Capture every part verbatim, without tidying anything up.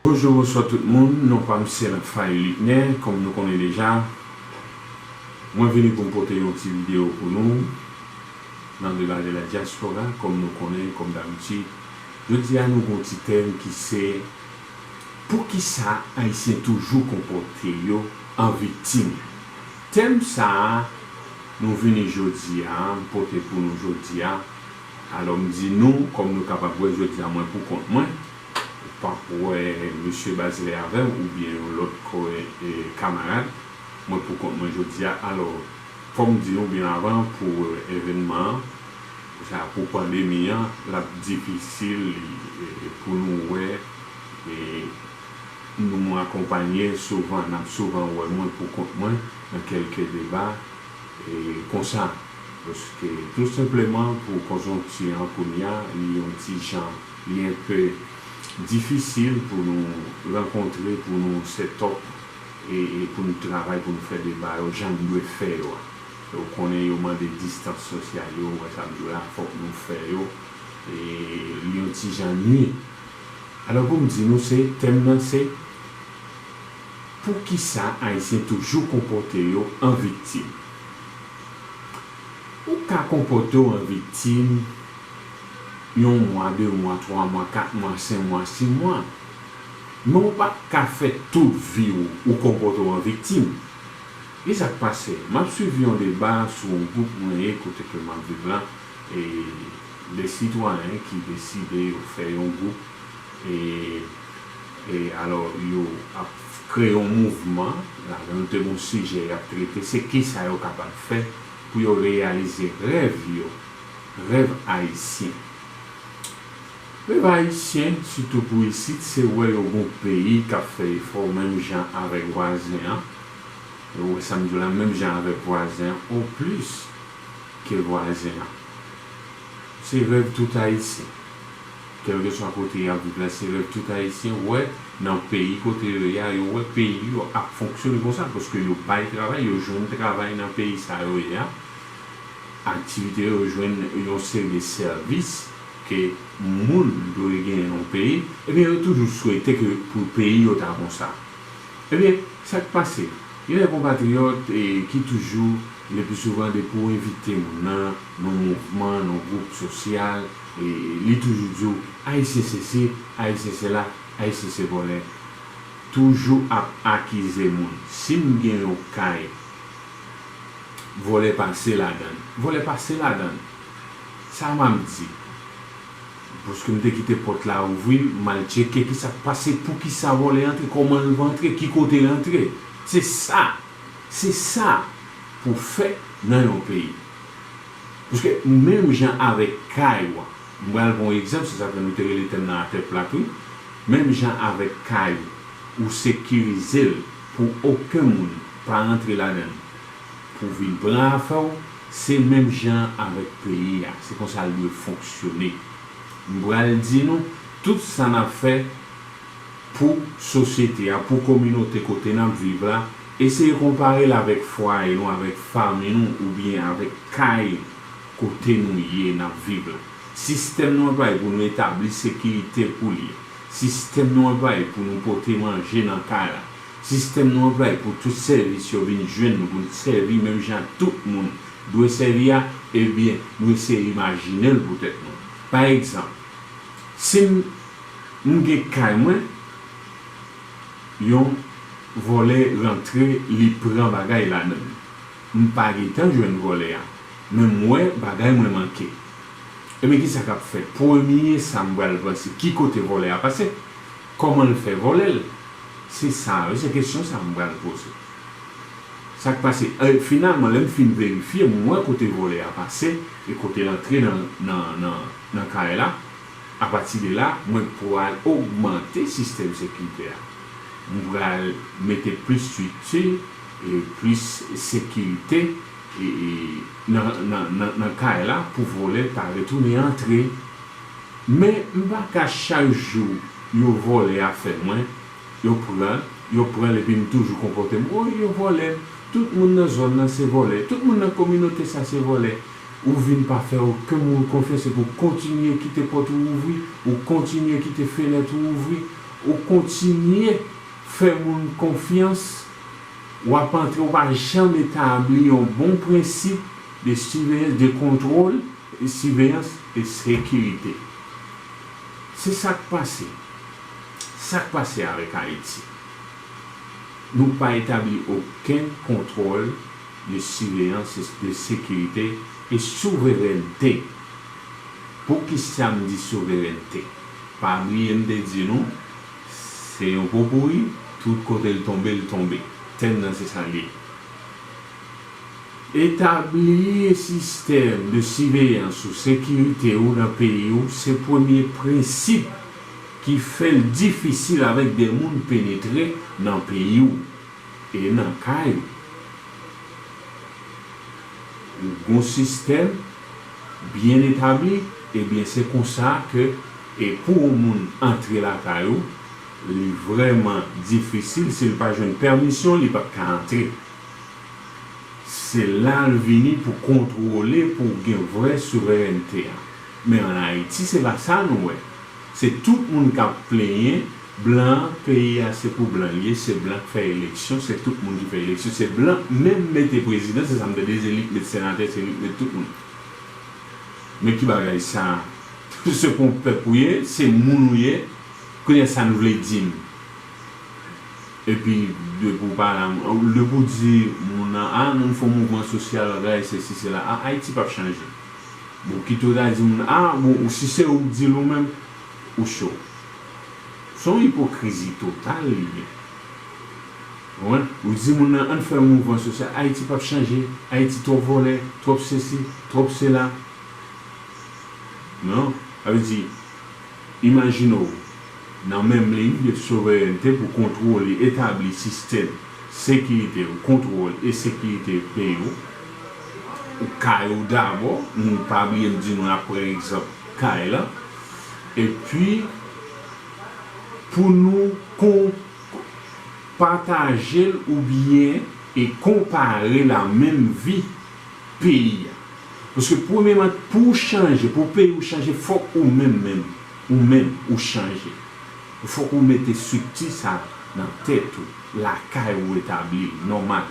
Bonjou, bonswa tout moun. Non pa m se Rafael Luckner, kòm nou konnen deja. Mwen vini pou m pote yon ti videyo pou nou nan Deba de la Diaspora, kòm nou konnen, kòm dabitid. Jodi a, nou gon ti tèm ki se, poukisa Ayisyen toujou konpòte yo an viktim? Tèm sa a, nou vini jodi a, m pote pou nou jodi a. Alò, m di nou, kòm nou kapab wè jodi a, mwen pou kont mwen. Ou p ap wè mesye Bazelè avè m oubyen yon lòt ko-, e, kamarad. Mwen pou kont mwen jodi a. Alò, fò m di nou byen avan pou, e, evènman an, sa, pou pandemi an, l ap difisil, e, pou nou wè, e, nou akonpanye souvan, n ap souvan wè mwen pou kont mwen nan kèlke deba, e, konsa. Paske, tou senpleman, pou konjonkti an kounye a, li yon ti jan, li enpe difisil pou nou rankontre, pou nou set up, e, e pou nou travay, pou nou fè deba yo jan nou dwe fè yo a. Ou konnen yo mande distans sosyal yo, ou wè sa m di w la, fòk nou fè yo, e li yon ti jan nwi. Alò, pou m di nou, se, tèm nan se, poukisa Ayisyen toujou konpòte yo an viktim? Ou ka konpòte w an viktim yon mwa, de mwa, twa mwa, kat mwa, senk mwa, sis mwa. Men ou pa ka fè tout vi w, ou konpòte w an viktim. Kisa k pase? M ap swiv yon deba sou yon gwoup mwen ye kote ke m ap viv la, e de sitwayen ki deside yo fè yon gwoup, e, e alò yo ap kreye yon mouvman, ladan yo te gon sijè y ap trete, se kisa yo kapab fè pou yo reyalize rèv yo, rèv ayisyen. Rèv ayisyen, sitou pou isit, se wè yo gon peyi k ap fè efò menm jan avèk vwazen an. Yo wè sa m di w la, menm jan avèk vwazen an, o plis ke vwazen an. Se rèv tout Ayisyen. Kèlkeswa kote y ap viv la, se rèv tout Ayisyen wè nan peyi kote yo ye a, yo wè peyi yo ap fonksyone konsa, paske yo bay travay, yo jwenn travay nan peyi sa yo ye a. Aktivite yo, yo jwenn yon seri de sèvis ke moun dwe genyen nan yon peyi, ebyen, yo toujou swete ke pou peyi yo ta konsa. Ebyen, sa k pase? Gen de konpatriyòt, e, ki toujou, le pli souvan, depi w envite moun nan, nan yon mouvman, nan yon gwoup sosyal, e, li toujou di w, Ayisyen sesi, Ayisyen sela, Ayisyen se vòlè. Toujou ap akize moun. Si m gen yon kay, vòlè pase ladan l. Vòlè pase ladan l. Sa m ap di? Paske m te kite pòt la ouvri, m al tcheke kisa k pase, poukisa vòlè antre, kòman l antre, ki kote l antre. Se sa, se sa pou fè nan yon peyi. Paske menm jan avèk kay ou a, m pral pran yon egzanp, se sa k fè nou te rele tèm nan atè plat, wi. Menm jan avèk kay ou, ou sekirize l pou okenn moun pa rantre ladan l, pou vin pran afè w, se menm jan avèk peyi a. Se konsa l dwe fonksyone. M pral di nou tout sa n ap fè pou sosyete a, pou kominote kote n ap viv la, eseye konpare l avèk fwaye nou, avèk fanmi nou, oubyen avèk kay kote nou ye, n ap viv la. Sistèm nou anplwaye pou nou etabli sekirite pou li. Sistèm nou anplwaye pou nou pote manje nan kay la. Sistèm nou anplwaye pou tout sèvis yo vin jwenn nou, pou n sèvi menm jan tout moun dwe sèvi a, ebyen, nou eseye imajine l pou tèt nou. Pa egzanp, si m, m gen kay mwen, yon vòlè rantre, li pran bagay ladan l. M pa gentan jwenn vòlè a, men m wè bagay mwen manke. Ebyen, kisa k ap fèt? Premye sa m pral panse, ki kote vòlè a pase? Kòman l fè vòlè l? Se sa, wi, se kesyon sa m pral poze. Sa k pase? E, finalman, lè m fin verifye, m wè kote vòlè a pase e kote l antre nan, nan, nan, nan kay la. Apati de la, mwen pral ogmante sistèm sekirite a. M pral mete plis estrikti e plis sekirite, e, e, nan, nan, nan, nan kay la pou vòlè pa retounen antre. Men m pa ka chak jou yo vòlè afè mwen, yo pran, yo pran l epi m toujou konpòte m. O, yo vòlè m. Tout moun nan zòn nan se vòlè. Tout moun nan kominote sa se vòlè. Ou vin pa fè okenn moun konfyans epi w kontinye kite pòt ou ouvri, ou kontinye kite fenèt ou ouvri. Ou kontinye fè moun konfyans, w ap antre, ou pa janm etabli yon bon prensip de siveyans, de kontwòl, e siveyans e sekirite. Se sa k pase. Sa k pase avèk Ayiti? Nou pa etabli okenn kontwòl de siveyans, de sekirite e souverènte. Poukisa m di souverènte? Pa bliye m te di nou, se yon popouri, tout kote l tonbe, l tonbe. Tèm nan se sa l ye. Etabli sistèm de siveyans ou sekirite ou nan peyi w, se premye prensip ki fè l difisil avèk de moun penetre nan peyi w e nan kay ou. Ou gon sistèm byen etabli, ebyen se konsa ke e pou yon moun antre lakay ou, li vrèman difisil, si l pa jwenn pèmisyon, li p ap ka antre. Se la l vini pou kontwole, pou gen vrè souverènte a. Men ann Ayiti, se pa sa nou wè. Se tout moun k ap plenyen, blan, peyi a se pou blan l ye, se blan k fè eleksyon, se tout moun ki fè eleksyon, se blan menm mete prezidan, se sa m tande, se li k met senatè, se li k met tout moun. Men ki bagay sa? Se pou yon pèp ou ye, se moun ou ye, kounye a sa n vle di m? Epi, depi w pa la, depi w di moun nan, a, nou fè yon mouvman sosyal, bagay, sesi, sela, a, Ayiti p ap chanje. Bon, kite w ta di moun, a, bon, ou, si se ou k di l ou menm, ou cho. Se yon ipokrizi total li ye. Ou konprann? Ou di moun nan, ann fè yon mouvman sosyal, Ayiti p ap chanje, Ayiti twòp vòlè, twòp sesi, twòp sela. Non, sa vle di, imajine w nan menm liy de souverènte pou kontwole, etabli sistèm sekirite ou, kontwòl e sekirite peyi w, ou kay ou dabò, nou pa bliye m di nou ap pran egzanp kay la, epi pou nou kon-, pataje l oubyen e konpare la menm vi peyi a. Paske premyeman, pou w chanje, pou peyi w chanje, fòk ou menm menm, ou menm, ou chanje. Fòk ou mete estrikti sa nan tèt ou, lakay ou etabli l, nòmal.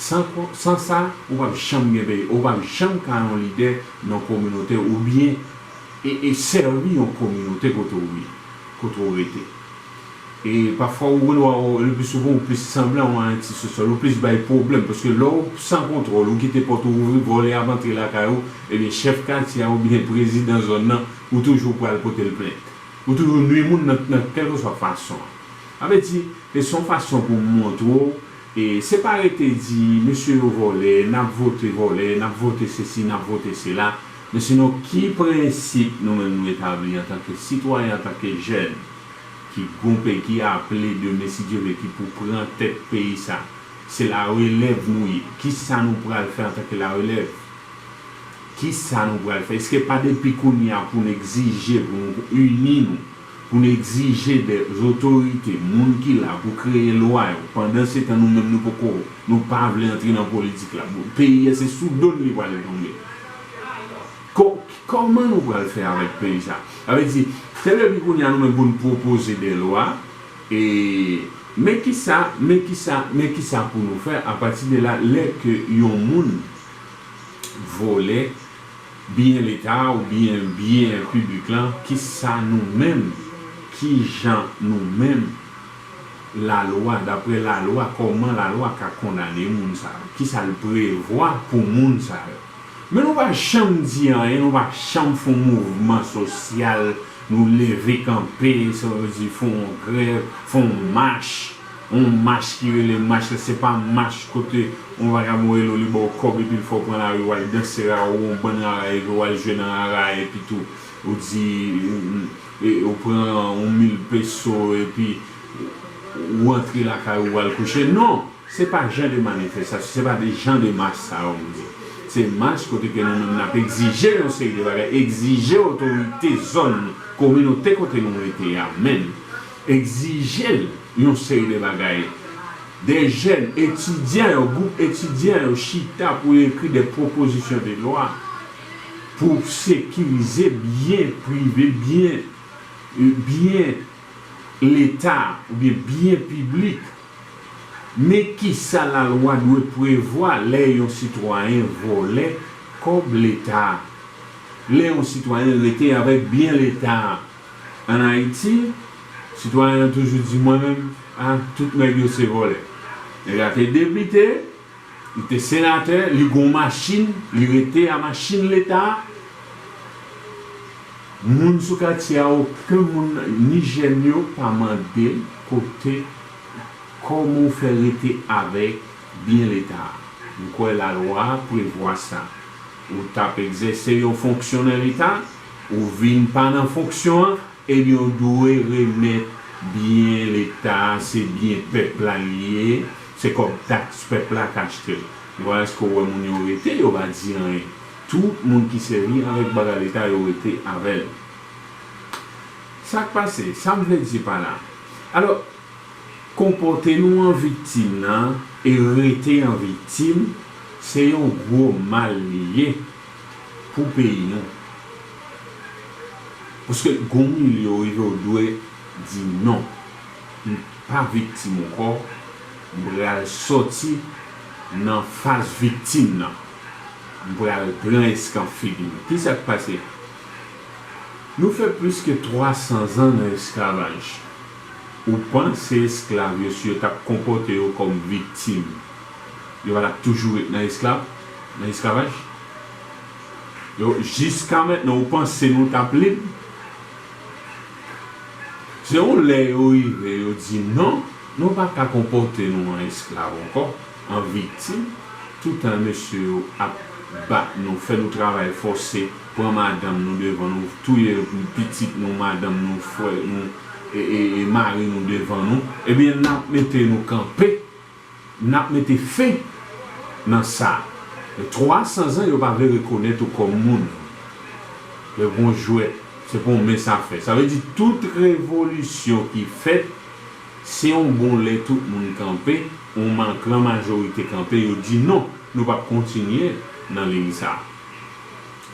San, san sa, ou p ap janm gen peyi, ou p ap janm ka yon lidè nan kominote oubyen e, e sèvi yon kominote kote w ye, kote w rete. E pafwa ou konn wè, ou, le pli souvan ou plis sanble a yon antisosyal, ou plis bay pwoblèm, paske lè w san kontwòl, ou kite pòt ou ouvri, vòlè ap antre lakay ou, ebyen chèf katye a oubyen prezidan zòn nan, ou toujou pral pote l plent. Ou toujou nwi moun nan, nan kèlkeswa fason. Sa vle di, e se yon fason pou m montre w, e se pa rete di, mesye yo vòlè, n ap vote vòlè, n ap vote sesi, n ap vote sela, men sinon ki prensip nou menm nou etabli antanke sitwayen, antanke jèn, ki gon peyi, ki aple demen, si Dye vle, ki pou pran tèt peyi sa? Se larelèv nou ye. Kisa nou pral fè antanke larelèv? Kisa nou pral fè? Èske pa depi kounye a pou n egzije, pou nou ini nou, pou n egzije dè otorite, moun ki la pou kreye lwa yo, pandan se tan nou menm nou poko, nou pa vle antre nan politik la? Bon, peyi a se sou do n li pral tonbe. Kò-, kòman nou pral fè avèk peyi sa? Sa vle di, se depi kounye a nou menm pou n pwopoze de lwa, e men kisa, men kisa, men kisa pou nou fè apati de la, lè ke yon moun vòlè byen Leta a oubyen byen piblik lan, kisa nou menm, kijan nou menm, lalwa, daprè lalwa, kòman lalwa ka kondane moun sa yo? Kisa l prevwa pou moun sa yo? Men nou pa janm di anyen, nou pa janm fè yon mouvman sosyal, nou leve kanpe, sa vle di fè yon grèv, fè yon mach, yon mach ki rele mach la, se pa mach kote yon vagabon rele w, li ba w kòb epi l fè w pran lari, w al danse rara, ou yon bann rara epi w al jwe nan rara epi tou, ou di, e, ou pran yon mil peso epi ou antre lakay ou, ou al kouche. Non! Se pa jan de manifestasyon, se pa de jan de mach sa yo m di. Se mach kote ke nou menm n ap egzije yon seri de bagay, egzije otorite zòn, kominote kote nou rete a menm, egzije l yon seri de bagay. De jèn etidyan yo, gwoup etidyan yo chita pou yo ekri de pwopozisyon de lwa pou sekirize byen prive, byen, byen Leta oubyen byen piblik. Men kisa lalwa dwe prevwa lè yon sitwayen vòlè kòb Leta a? Lè yon sitwayen rete avèk byen Leta a? Ann Ayiti, sitwayen an toujou di, "Mwen menm, a, tout nèg yo se vòlè." Nèg la te depite, li te senatè, li gon machin, li rete a machin Leta a. Moun sou katye a, okenn moun, ni jèn yo, pa mande l kote, kòman w fè rete avèk byen Leta a. M kwè lalwa prevwa sa. Ou t ap egzèse yon fonksyon nan Leta, ou vin pa nan fonksyon an, ebyen, ou dwe remèt byen Leta a, se byen pèp la li ye, se kòb taks pèp la k achte l. Vwala èske w wè moun yo rete, yo pa di anyen. Tout moun ki sèvi avèk bagay Leta, yo rete avè l. Sa k pase? Sa m vle di pa la. Alò, konpòte nou an viktim nan e rete an viktim, se yon gwo mal li ye pou peyi nou. Paske gon milye w rive w dwe di non. M pa viktim ankò, m pral sòti nan faz viktim nan. M pral pran eskanp figi m. Kisa k pase? Nou fè plis ke twa san zan nan esklavaj. Ou panse esklav yo, si yo t ap konpòte yo kòm viktim, yo pa t ap toujou ret nan esklav, nan esklavaj? Yo, jiska mentnan, ou panse nou t ap lib? Se yon lè yo rive, yo di non, nou pa ka konpòte nou an esklav ankò, an viktim. Toutan mesye yo ap bat nou, fè nou travay fòse, pran madanm nou devan nou, touye pitit nou, madanm nou, frè nou, e, e, e mari nou devan nou, ebyen, n ap mete nou kanpe, n ap mete fen nan sa. Men twa san zan, yo pa vle rekonèt ou kòm moun. Se pa yon jwèt, se pa yon mens a fè. Sa vle di, tout revolisyon ki fèt, se yon bon lè tout moun kanpe, yon ma-, gran majorite kanpe, yo di non, nou p ap kontinye nan liy sa.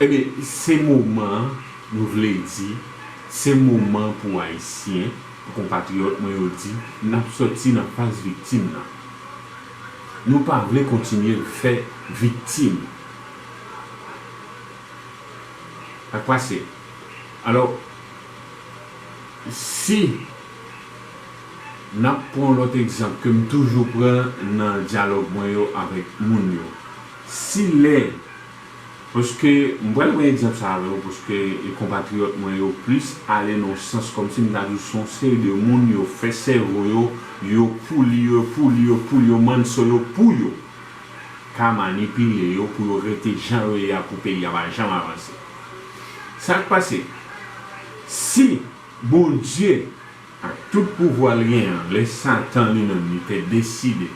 Ebyen, se moman an, nou vle di, se moman pou Ayisyen, pou konpatriyòt mwen yo di, n ap sòti nan faz viktim nan. Nou pa vle kontinye fè viktim. Sa k pase? Alò, si n ap pran yon lòt egzanp ke m toujou pran nan dyalòg mwen yo avèk moun yo, si lè, paske m pral pran egzanp sa avè w, paske e konpatriyòt mwen yo plis ale nan yon sans kòmsi m ta di w se yon seri de moun yo fè sèvo yo, yo pouli yo, pouli yo, pouli yo, manso yo pou yo ka manipile yo pou yo rete jan yo ye a pou peyi a pa janm avanse. Sa k pase? Si Bondye ak tout pouvwa l genyen an, lè Satan li menm li te deside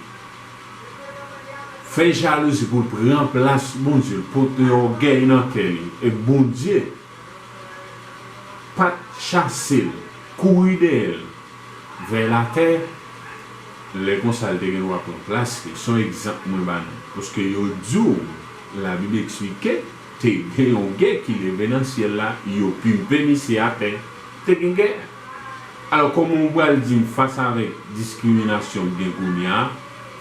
fè jalouzi pou l pran plas Bondye, l pote ògèy nan kè li, e Bondye pa t chase l, kouri dèyè l vè latè, lè konsa l te gen dwa pran plas li. Se yon egzanp mwen ba nou. Paske yo di w, Labib eksplike, te gen yon gè ki leve nan syèl la, yo pimpe misye atè. Te gen gè. Alò, kòman w pral di m, fas avèk diskriminasyon k gen kounye a,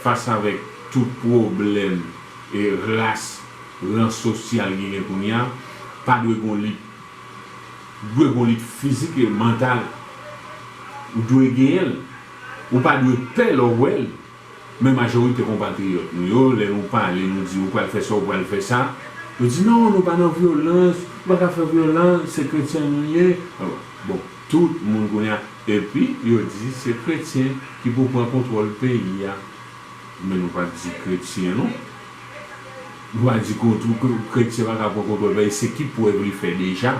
fas avèk tout pwoblèm e ras, ran sosyal ki gen kounye a, pa dwe gon lit, dwe gon lit fizik e mantal. Ou dwe genyen l. Ou pa dwe pè lè w wè l. Men majorite konpatriyòt nou yo, lè nou pale, nou di, "Ou pral fè sa, ou pral fè sa," yo di, "Non, nou pa nan vyolans, nou pa ka fè vyolans, se kretyen nou ye." Bon, tout moun kounye a, epi yo di se kretyen ki pou pran kontwòl peyi a. Men nou pa di kretyen, non. Nou pa di kontwòl, kretyen pa ka pran kontwòl peyi, se ki prèv li fè deja?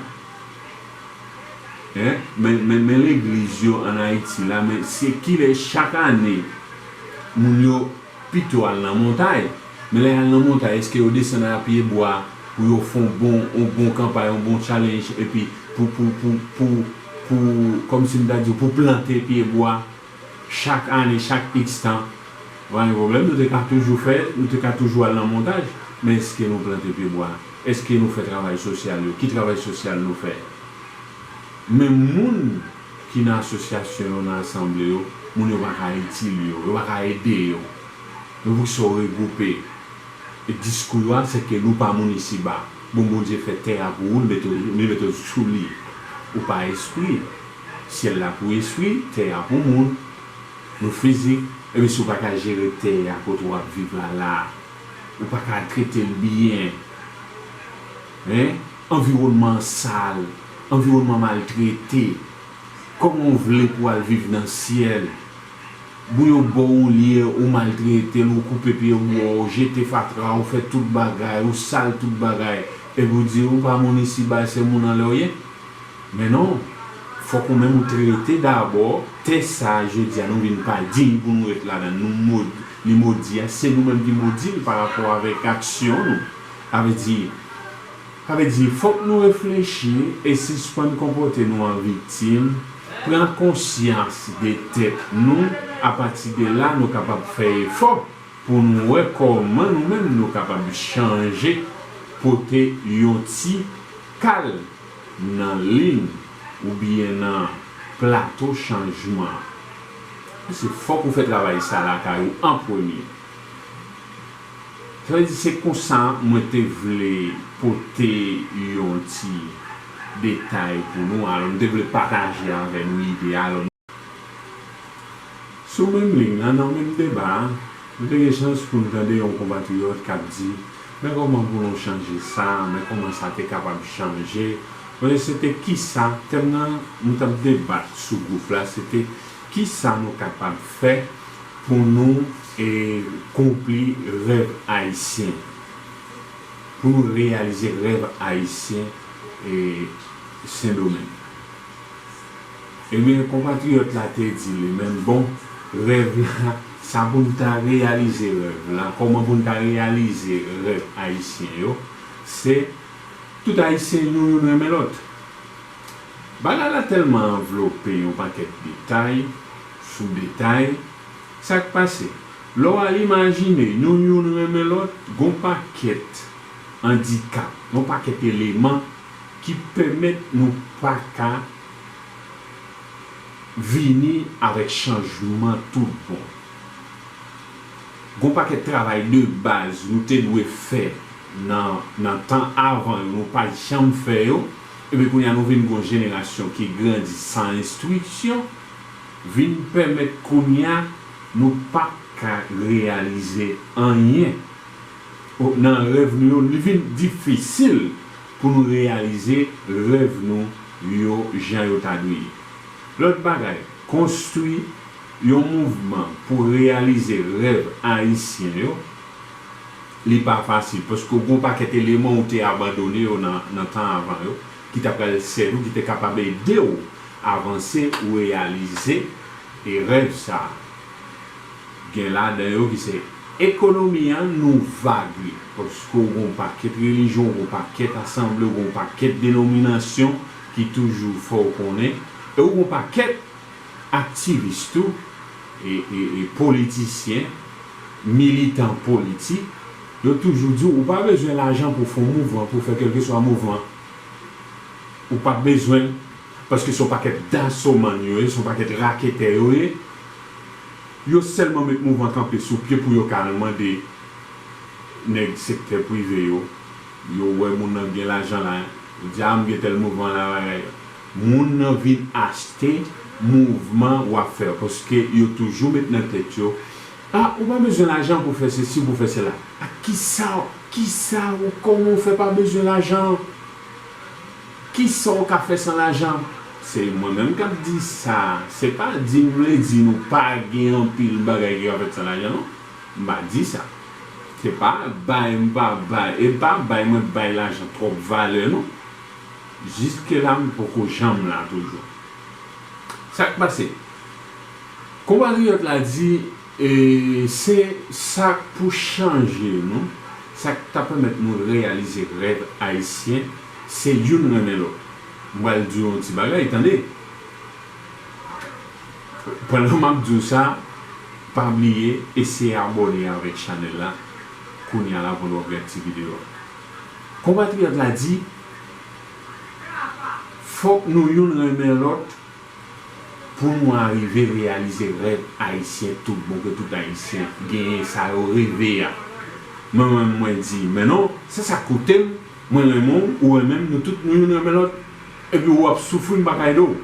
Hein? Men, men, men legliz yo ann Ayiti la, men se kilè chak ane moun yo pito al nan montay. Men lè y al nan montay, èske yo desann a pye bwa pou yo fè yon bon, yon bon kanpay, yon bon challenge, epi pou, pou, pou, pou, pou, kòmsi m ta di w, pou plante pye bwa chak ane, chak iks tan? Pa gen pwoblèm, nou te ka toujou fè, nou te ka toujou al nan montay. Men èske nou plante pye bwa? Èske nou fè travay sosyal yo? Ki travay sosyal nou fè? Men moun ki nan asosyasyon yo, nan asanble yo, moun yo pa ka itil yo, yo pa ka ede yo. Men poukisa w regwoupe? E diskou yo a, se ke nou pa moun isiba. Bon, Bondye fè tè a pou ou, li mete w, li mete w sou li. Ou pa espri. Syèl la pou espri, tè a pou moun. Nou fizik, epi si w pa ka jere tè a kote w ap viv la la, ou pa ka trete l byen, en, anviwònman an sal, anviwònman maltrete, kòman w vle pou w al viv nan syèl? Bon, yo ba w yon lye, ou maltrete l, ou koupe pye bwa w, ou jete fatra, ou fè tout bagay, ou sal tout bagay, epi w di ou pa moun isiba, se moun anlè w ye? Men non, fòk ou menm ou trete dabò tè sa a, jodi a nou vin pa diy pou nou ret ladan l. Nou mo-, li modi a, se nou menm ki modi l pa rapò avèk aksyon nou. Sa vle di, sa vle di, fòk nou reflechi e sispann konpòte nou an viktim, pran konsyans de tèt nou, apati de la nou kapab fè efò pou nou wè kòman nou menm nou kapab chanje, pote yon ti kal nan liy oubyen nan plato chanjman an. Se fòk ou fè travay sa lakay ou an premye. Sa vle di se konsa mwen te vle pote yon ti detay pou nou. Alò, m te vle pataje avè nou ide a. Alò, sou menm liy la, nan menm deba a, nou te gen chans pou n tande yon konpatriyòt k ap di, men kòman pou nou chanje sa, men kòman sa te kapab chanje. Konnen se te kisa, tèm nan, nou t ap debat sou gwoup la, se te kisa nou kapab fè pou nou, e, konpli rèv ayisyen, pou nou reyalize rèv ayisyen, e, Sendomeng. Ebyen, konpatriyòt la te di li menm, bon, rèv la, sa pou n ta reyalize rèv la, kòman pou n ta reyalize rèv ayisyen yo, se tout Ayisyen nou youn renmen lòt. Bagay la tèlman anvlope yon pakèt detay sou detay, sa k pase? Lè w al imajine nou youn renmen lòt, gon pakèt andikap, yon pakèt eleman ki pèmèt nou pa ka vini avèk chanjman tout bon. Gon pakèt travay de baz nou te dwe fè nan, nan tan avan yo, nou pa t janm fè yo. Epi kounye a nou vin gon jenerasyon ki grandi san enstriksyon, vin pèmèt kounye a nou pa ka reyalize anyen. O, nan rèv nou yo, li vin difisil pou nou reyalize rèv nou yo jan yo ta dwe ye. Lòt bagay, konstwi yon mouvman pou reyalize rèv ayisyen yo, li pa fasil, paske w gen yon pakèt eleman ou te abandone yo nan, nan tan avan yo, ki ta pral sèvi w, ki te kapab ede w avanse, ou reyalize, e rèv sa a. Gen ladan yo ki se ekonomi an, nou vag li, paske w gen yon pakèt relijyon, w gen yon pakèt asanble, w gen yon pakèt denominasyon ki toujou fè w konnen, e w gen yon pakèt aktivis tou, e, e, e politisyen, militan politik, yo toujou di w, ou pa bezwen lajan pou w fè yon mouvman, pou w fè kèlkeswa mouvman. Ou p ap bezwen l, paske se yon pakèt dasomann yo ye, se yon pakèt raketè yo ye. Yo sèlman met mouvman kanpe sou pye pou yo ka al mande nèg sektè prive yo. Yo wè moun nan gen lajan la, yo di, a, m gen tèl mouvman la, bagay. Moun nan vin achte mouvman w ap fè, paske yo toujou met nan tèt yo, a, ou pa bezwen lajan pou fè sesi, pou fè sela. A, kisa, kisa, ou, kòman w fè pa bezwen lajan? Kisa w ka fè san lajan? Se mwen menm k ap di sa. Se pa di m vle di nou pa gen anpil bagay ki ka fèt san lajan, non. M pa di sa. Se pa bay m pa bay, e pa bay mwen bay lajan twòp valè, non. Jiske la, m poko janm la toujou. Sa k pase? Konpatriyòt la di, e, se sa k pou chanje nou, sa k ta pèmèt nou reyalize rèv ayisyen, se youn renmen lòt. M pral di w yon ti bagay, tande. Pandan m ap di w sa, pa bliye eseye abòne avèk chanèl la kounye a la pandan w ap gad ti videyo a. Konpatriyòt la di, fòk nou youn renmen lòt, Pou nou arive reyalize rèv ayisyen tout bon ke tout ayisyen genyen, sa yo reve a. Mwen menm, mwen di, men non, se sa k koute m, mwen renmen w, ou renmen m, nou tout nou youn renmen lòt, epi w ap soufri, m pa ka ede w.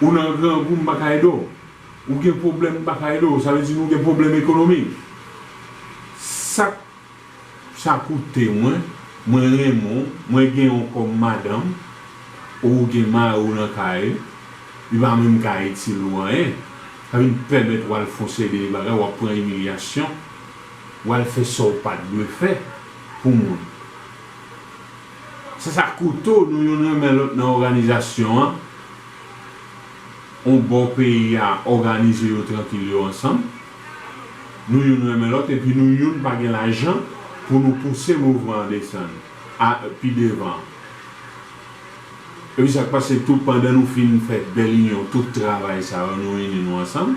Ou nan grangou, m pa ka ede w. Ou gen pwoblèm, m pa ka ede w, sa vle di nou gen pwoblèm ekonomik. Sa k Sa koute mwen, mwen renmen w, mwen gen w kòm madanm, ou gen mari w nan kay, li pa menm ka itil ou anyen, sa vin pèmèt w al fè yon seri de bagay, w ap pran imilyasyon, w al fè sa w pa t dwe fè pou moun. Se sa k koute w, nou youn renmen lòt nan òganizasyon an. On bò peyi a òganize yo trankil yo ansanm. Nou youn renmen lòt epi nou youn pa gen lajan pou nou pouse mouvman an desann a, pi devan. Epi sa k pase tou, pandan nou fin fè bèl inyon, tout travay sa yo, nou ini nou ansanm.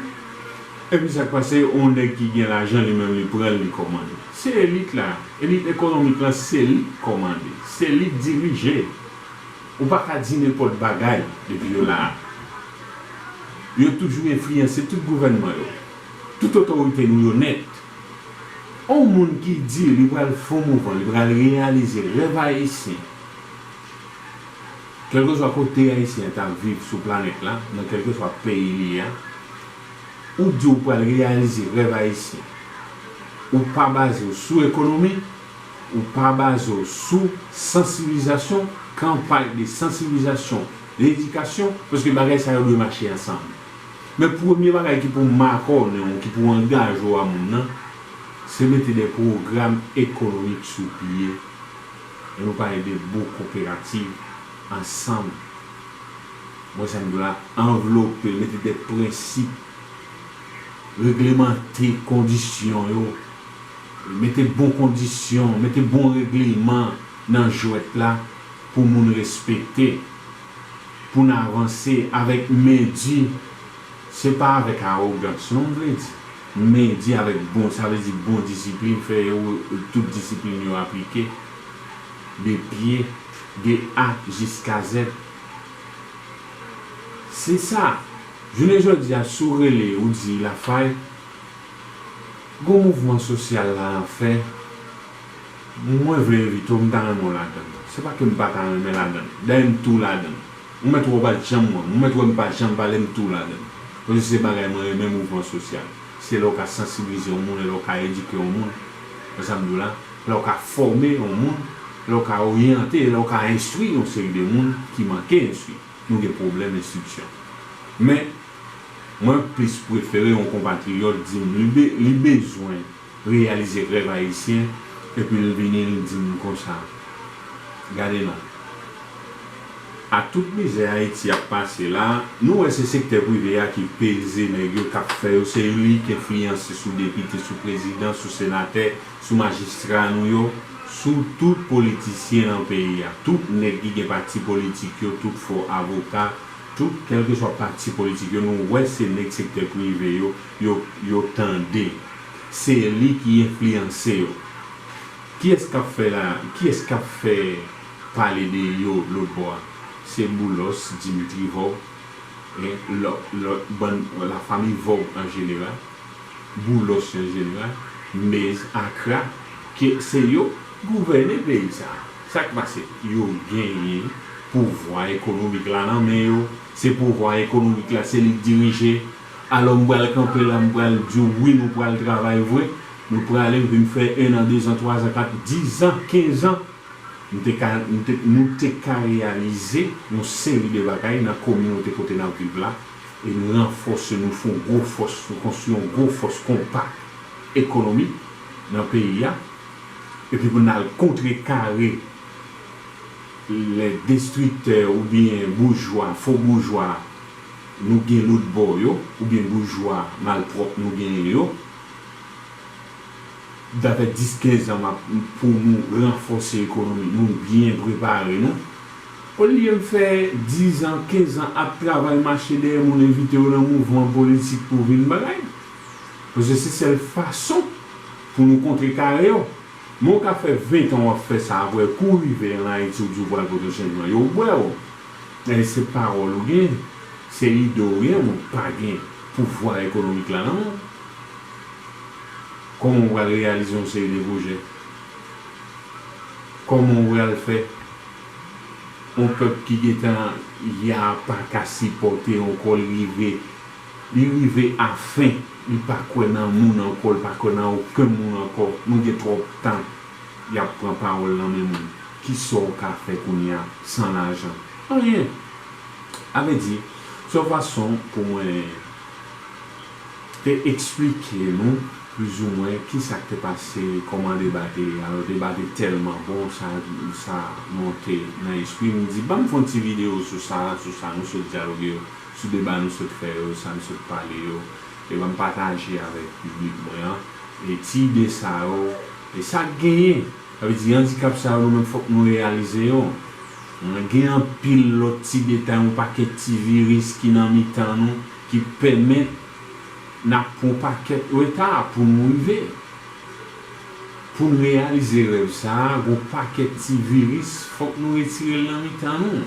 Epi sa k pase, on nèg ki gen lajan, li menm li pran l, li kòmande. Se elit la, elit ekonomik la, se li k kòmande, se li k dirije. Ou pa ka di nenpòt bagay depi yo la a. Yo toujou enfliyanse tout gouvènman yo. Tout otorite nou yo nèt. On moun ki di li pral fè on mouvman, li pral reyalize rèv ayisyen, kèlkeswa kote ayisyen an t ap viv sou planèt la, nan kèlkeswa peyi li ye a, ou di w pral reyalize rèv ayisyen, ou pa baze w sou ekonomi, ou pa baze w sou sansibilizasyon, kanpay de sansibilizasyon, de edikasyon, paske bagay sa yo dwe mache ansanm. Men premye bagay ki pou make w, ki pou angaje w a moun nan, se mete de pwogram ekonomik sou pye. E nou pale de bon koperativ ansanm. Mwen sa m di w la, anvlope, mete de prensip, reglemante kondisyon yo, mete bon kondisyon, mete bon regleman nan jwèt la pou moun respekte, pou n avanse avèk men di. Se pa avèk awogans non, m vle di. Men di avèk bon, sa vle di bon disiplin, fè yo tout disiplin yo aplike, de pye, de A jiska Z. Se sa. Jounen jodi a, si w rele, ou di Lafay, gon mouvman sosyal la ap fè, mwen vle envite w, m ta renmen w ladan l. Se pa ke m pa ta renmen ladan l. Dayè m tou ladan l. Ou mèt wè w pa t janm wè m. Ou mèt wè m pa janm pale, m tou ladan l. Paske se bagay mwen renmen, mouvman sosyal. Se lè w ka sansibilize yon moun, lè w ka edike yon moun. Wè sa m di w la? Lè w ka fòme yon moun, lè w ka oryante, lè w ka enstwi yon seri de moun ki manke enstwi. Nou gen pwoblèm enstriksyon. Men, mwen plis prefere yon konpatriyòt di m li be-, li bezwen reyalize rèv ayisyen, epi l vini, l di m konsa, gade non. A tout mizè Ayiti ap pase la, nou wè se sektè prive a ki peze nèg yo, k ap fè yo, se li k enfliyanse sou depite, sou prezidan, sou senatè, sou majistra nou yo, sou tout politisyen nan peyi a. Tout nèg ki gen pati politik yo, tout fo avoka, tout kèlkeswa pati politik yo, nou wè se nèg sektè prive yo, yo, yo tande. Se li ki enfliyanse yo. Kiyès k ap fè la, kiyès k ap fè pale de yo lòt bò a? Se Boulos, Dimitri Vorbe, e lòt, lòt bann, lafanmi Vorbe an jeneral. Boulos an jeneral, Mez, Akra, ke se yo gouvène peyi sa a. Sa k pase? Yo genyen pouvwa ekonomik la nan men yo. Se pouvwa ekonomik la, se li k dirije. Alò, m pral kanpe la, m pral di w, wi, nou pral travay vre. Nou prale, nou vin fè en an, dezan, twazan, kat, dizan, kenzan. Nou te ka, nou te, nou te ka reyalize yon seri de bagay nan kominote kote n ap viv la, e nou ranfòse, nou fè yon gwo fòs, nou konstwi yon gwo fòs konpak ekonomik nan peyi a, epi pou n al kontrekare lè destriktè oubyen boujwa, fo boujwa nou gen lòt bò yo, oubyen boujwa malpwòp nou genyen yo. Sa fè dis, kenz an m ap, pou nou ranfòse ekonomi nou, byen prepare nou. Olye m fè dis an, kenz an ap travay, mache dèyè moun, envite yo nan mouvman politik pou vin bagay. Paske se sèl fason pou nou kontrekare yo. Men w ka fè ven tan w ap fè sa, apre kou w rive ann Ayiti, w di w pral pote chanjman, yo bwè w. E se pawòl ou gen. Se ide w gen, men w pa gen pouvwa ekonomik la nan men w. Kòman w pral reyalize yon seri de pwojè? Kòman w pral fè? Yon pèp ki gentan ya pa ka sipòte ankò, li rive, li rive a fen, li pa kwè nan moun ankò, li pa kwè nan okenn moun ankò. Nou gen twòp tan y ap pran pawòl nan men moun. Kisa w ka fè kounye a san lajan? Anyen. A vle di, se yon fason pou mwen te eksplike nou plizoumwen kisa k te pase, kòman deba te ye. Alò, deba te tèlman bon, sa, sa monte nan espri m. M di, "Ban m fè yon ti videyo sou sa, sou sa nou sot dyaloge yo, sou deba nou sot fè yo, sa nou sot pale yo, e ban m pataje avèk piblik mwen an, e ti ide sa yo, e sa k genyen." Sa vle di, andikap sa yo, nou menm, fòk nou reyalize yo. Gen anpil lòt ti detay, yon pakèt ti viris ki nan mitan nou, ki pèmèt n ap pran yon pakèt reta pou nou rive. Pou n reyalize rèv sa a, gen yon pakèt ti viris, fòk nou retire l nan mitan nou.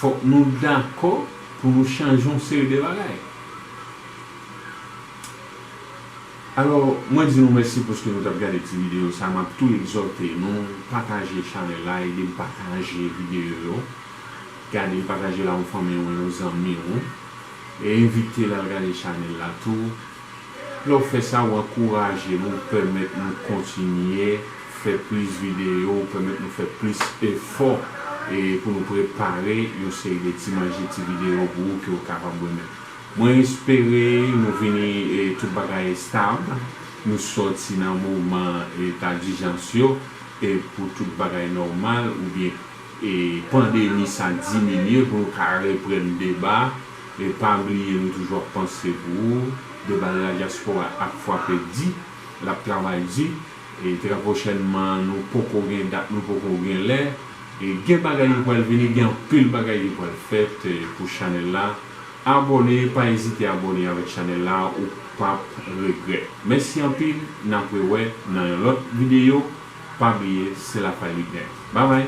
Fòk nou dakò pou nou chanje yon seri de bagay. Alò, mwen di nou mèsi paske nou t ap gade ti videyo sa. M ap tou egzòte nou, pataje chanèl la, ede m pataje videyo yo. Gade, pataje l a yon fanmi w, yon zanmi w. E envite l al gade chanèl la tou. Lè w fè sa, w ankouraje nou, w pèmèt nou kontinye fè plis videyo, w pèmèt nou fè plis efò, e pou nou prepare yon seri de ti manje, ti videyo pou ou ke w kapab renmen. Mwen espere nou vini, e, tout bagay estab, nou sòti nan moman eta dijans yo, e pou tout bagay nòmal, oubyen, e, pandemi sa diminye, pou nou ka reprann deba, e pa bliye nou toujou ap panse pou ou, deba de la dyaspora ap frape di, l ap travay di, e trè pwochènman nou poko gen dat, nou poko gen lè, e gen bagay ki pral vini, gen anpil bagay ki pral fèt, e, pou chanèl la. Abòne, pa ezite abòne avèk chanèl la, ou p ap regrèt. Mèsi anpil, n ap rewè nan yon lòt videyo. Pa bliye, se Lafay Lidè. Babay!